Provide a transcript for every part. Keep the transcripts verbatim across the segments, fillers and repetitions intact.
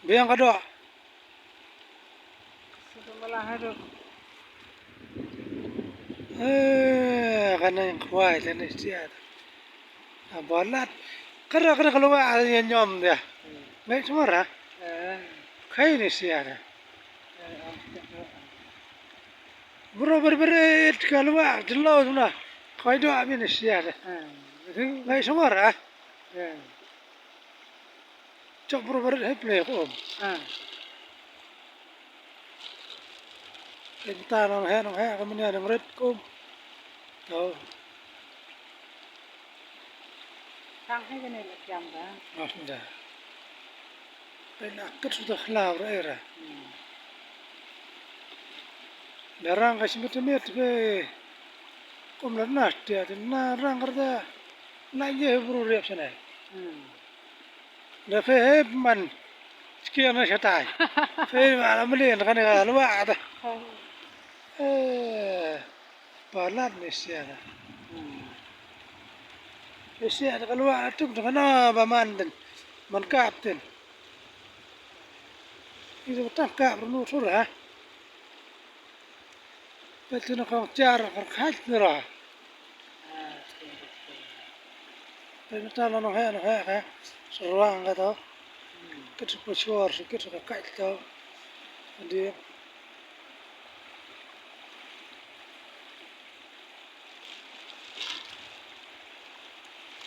Biang ka doh. Sudah malah haduh. Eh, ka nang khwai te ne sia. A balat. Kada kada ka luwa a nyom dia. Ngai semara. Eh. Khai ne sia da. Eh, am, eh, am. Bro berberet ka luwa jelo semana. Khwai doh abi ne sia da. Eh. Ngai semara. Eh. Chok bro beret hep le ko om. Ah. Enta nong he nong he ka menia nong ret ko om. To. Tang he kene le kiam da. Mas da. Pe na ket sudah khla ura era. Hmm. Darang ka simet met pe. Kom la na tia na rang kerta. Na ye bro rep sana. Hmm. Da phi hep man. Skia na shatai. Phi ma la mlien kane ka lwa da. Eh, palat ne sia da. Hmm. Ne sia da ka lwa da tuk da kana ba man den. Man kap den. Ida ta kap runu sura. Peit na kong tiar kar khait nira. Peit na ta na nong he nong he ka. Serwang ka to. Kit pa chuar si kit ka kait to. Adi.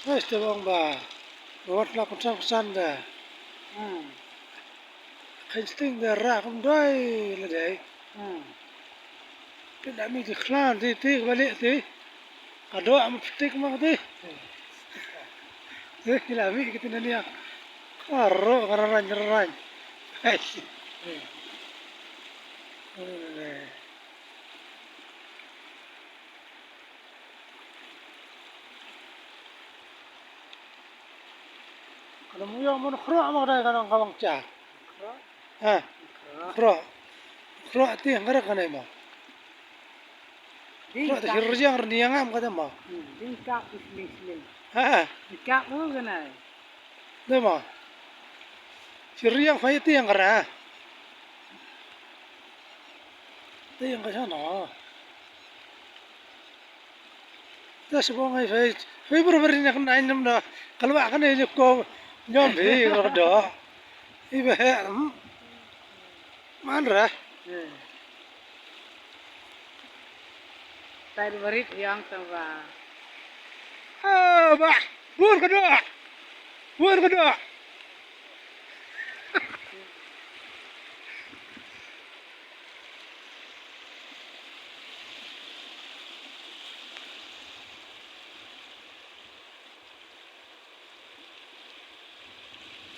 Peit te bang ba. Wat la kunsan kunsan da. Hmm. Khein sting da ra kum doi la dei. Hmm. Pynda mi ti khlan ti ti ba leh ti. Ka doh am ptik ma ti. Hmm. Eh, ki la mi ki ti na nia. Ka ro ka rarang rarang. Hai. Hmm. Eh. Kana muyong mun khro ma dai kana kawang cha. Khro? Ha. Khro. Khro. Khro ti ngara kana ma. Ding khro ti ka. Hir yang rni yang am kata ma. Hmm, ding ka sling sling. Ha. Ding ka u kana. Dai ma. Hir yang fa ti ngara. Ti ngara sana. Ta shu bong ai fai, fai bru bru ni kan nai nam da. Kalwa kan ni ko nyom bi ro do. I be he. Hmm. Man ra. Hmm. Tai barit yang tang ba. Ah, ba. Bun ka do. Bun ka do.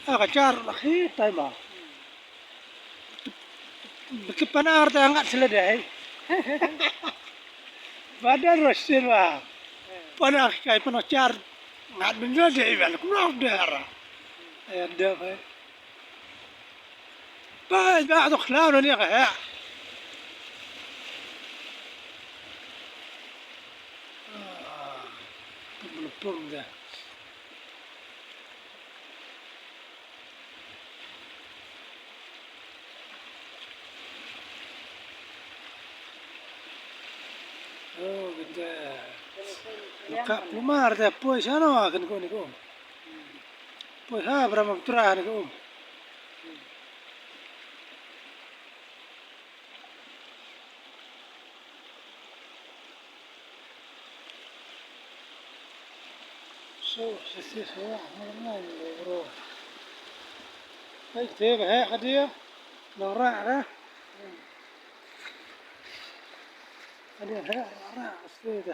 Ah, ka char la khi tai ma. Biki panar ta ngat sila dai. Badan rosin ba. Panar kai panar char ngat benda dai ban kumno dara. Ai ada ba. Ba ba tu khla no ni ka ya. Ah, pum pum da. Oh, gede. Ka plumar de poi sana kan ko ni ko. Poi ha bra ma tra ni ko. So, sisi so, ngai bro. Ai te ba he ka dia. Nang ra ra. Ka dia he ra ra. Sisi.